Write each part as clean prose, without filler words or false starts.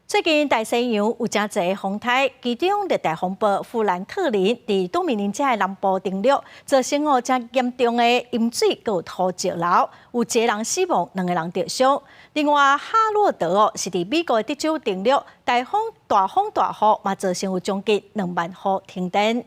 最近大西洋有誠濟風颱，其中熱帶風暴富蘭克林佇多米尼加的南部登陸，造成哦誠嚴重的淹水閣有土石流，有一个人死亡，兩个人著傷。另外，哈洛德哦是佇美國的德州登陸，台風大風大雨嘛造成有將近2萬戶停電。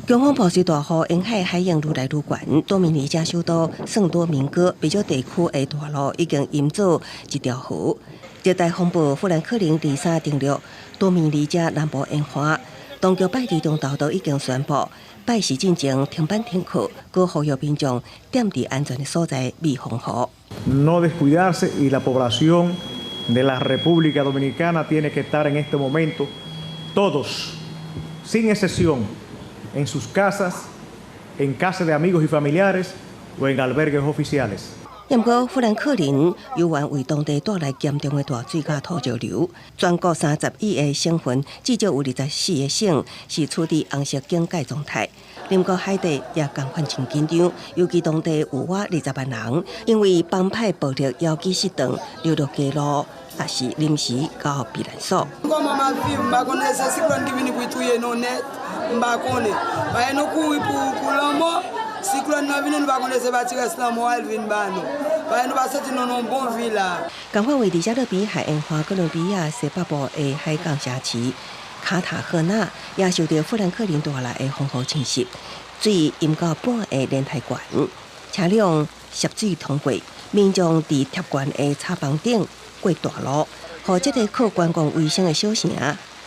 強風暴水大雨，沿海海湧愈來愈懸。多米尼加首都聖多明哥不少地區的大路已經淹做一條河。熱帶風暴富蘭克林禮三登陸多米尼加南部沿岸，當局拜二中晝都已經宣布拜四進前停班停課，閣呼籲民眾踮佇安全的所在避風雨。 No descuidarse y la población de la República Dominicana tiene que estar en este momento todos, sin excepción, en sus casas, en casa de amigos y familiares o en albergues oficiales. 毋過富蘭克林猶原為當地帶來嚴重的大水佮土石流，全國31個省份至少有24個省是處佇紅色警戒狀態。鄰國海地也仝款真緊張，尤其當地有倚20萬人，因為幫派暴力遙機失當，流落街路，抑是臨時到避難所。 Kòman m ap viv, m pa konnen se siklòn ki vini pou touye nou nèt, m pa konnen. Paske nou kouri pou lanmò, siklòn nan vini nou pa konnen se pa ti rès lanmò l vin ba nou. Paske nou pa santi nou nan bon vi la。仝款位佇加勒比海沿岸哥倫比亞西北部的海港城市卡塔赫納，也受著富蘭克林帶來的風雨侵襲，水淹到半个蓮台懸，車輛涉水通過，民眾佇疊懸的柴棚頂過大路，予這个靠觀光為生的小城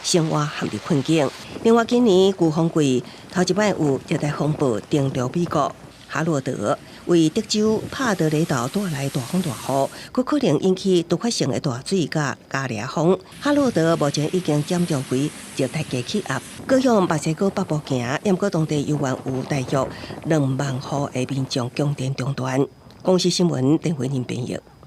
生活陷入困境。另外，今年颶風季頭一擺有熱帶風暴登陸美國，哈羅德為德州帕德雷島帶來大風大雨，閣可能引起突發性的大水佮加烈風。哈羅德目前已經減弱為熱帶低氣壓，閣向墨西哥北部行，毋過當地猶原有大約2萬戶的民眾供電中斷。公視新聞鄧慧玲編譯。